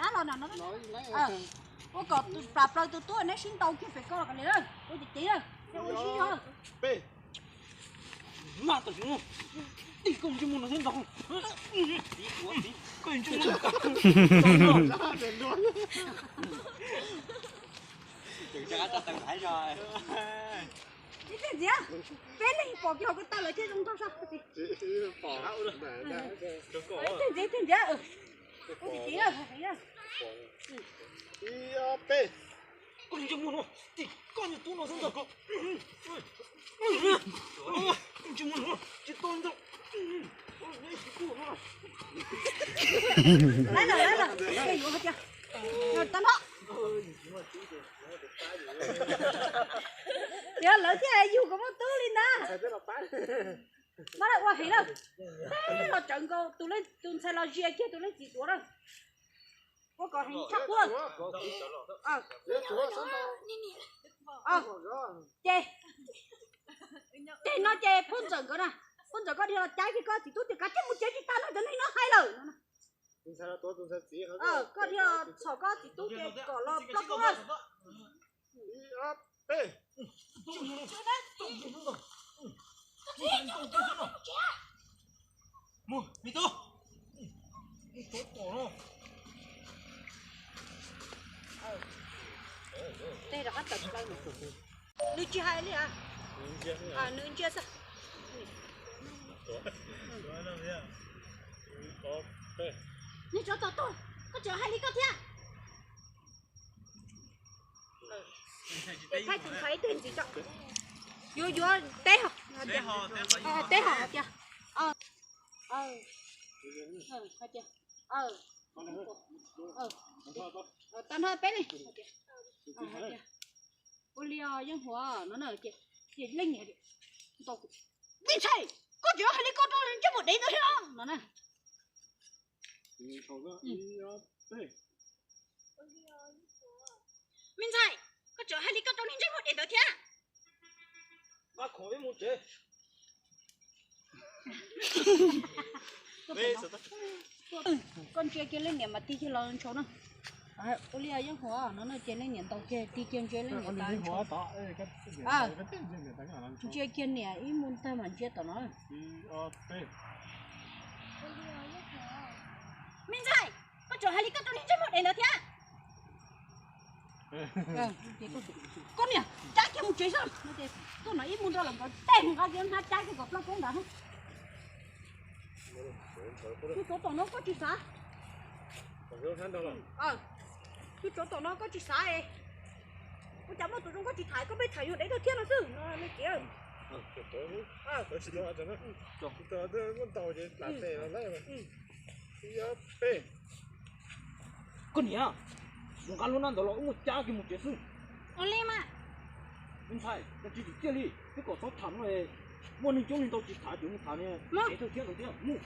Los no, ua kom plas plaws tus tub neb sib ntaus kiag pem ko los kom li, ua cev cev, ua sib zog. Peb, mas tam sim no, tig koj ntsej muag no thiab ntaus. Koj ntsej muag no. Ib teg ntxiv, peb leeg pom kiag hauv ko taw lawv thiaj zoo nraug sab. Ib teg ntxiv, ib teg ntxiv. Ib, ob, peb. Koj ntsej muag no, tig koj ntsej tub no xwb ntag. Koj ntsej muag no, tsis tau ntag. Lawv lawm, lawv lawm, yuav hais tias, tau no. Yog lawv thiaj yug kom muaj tub li ntag. Mas lawv ua heev lawm. Los tsawv nkaus, tus leej, tus ntxhais los zia kiag tus leej txiv tuav na. Ua kom heev tshaj qub. Ces, ces no ces phauj ntxawm nkawd na, phauj ntxawm koj dhia los cab kiag koj txiv tub tias kav tsij mus tsev tsis tas no cov neeg no hais lawm. Koj dhia los txhom koj txiv tub ces kom los ploj koob na. Tej rov qab tawm plaws. Nws tsis hais li a. Nws ntsia xwb. Nws tsov tom tuaj, koj tseem hais li koj thiab. Thaij tus ntxhais ib teg ntxiv tso. Yuav, yuav teb hos, teb hos tias, hais tias, tag nrho peb leeg. Ua li os Yeej Huam no na, ces leej niam, me ntxhais, koj tseem hais li koj rau ntsej muag dev ntawd thiab no na. Me ntxhais, koj tseem hais li koj rau niag ntsej muag dev ntawd thiab. Koj ntsia kiag leej niam mas tig kiag los ntshaw na. Ua li Yeej Huam no na, ces leej niam ntaus kiag tig kiag ntsia leej niam tas ntshaw. Ntsia kiag niam ib mus tag mas ntsia tom no. Me ntxhais, koj tseem hais li koj rau niag ntsej muag dev ntawd thiab. Koj niam, cab kiag mus tsev xwb. Tuaj no ib mus nrog los nkawd tej mus nqa kiag hnab cab kiag kom ploj koob ntawd. Tus tsov tom no koj tsis xav. Tus tsov tom no koj tsis xav es, ua cas muaj tus zoo koj tsis tham, koj pheej tham yus dev tuaj thiab no xwb no me txiv. Koj niam, mus nqa lub hnab ntawd los wb muab cab kiag mus tsev xwb. Ua li mas. Me ntxhais, koj tsis tsim txiaj li, twb kom txhob tham no, muaj neeg coob neeg ntau tsis tham ces mus tham niag dev thawj thiab ntawd thiab mus.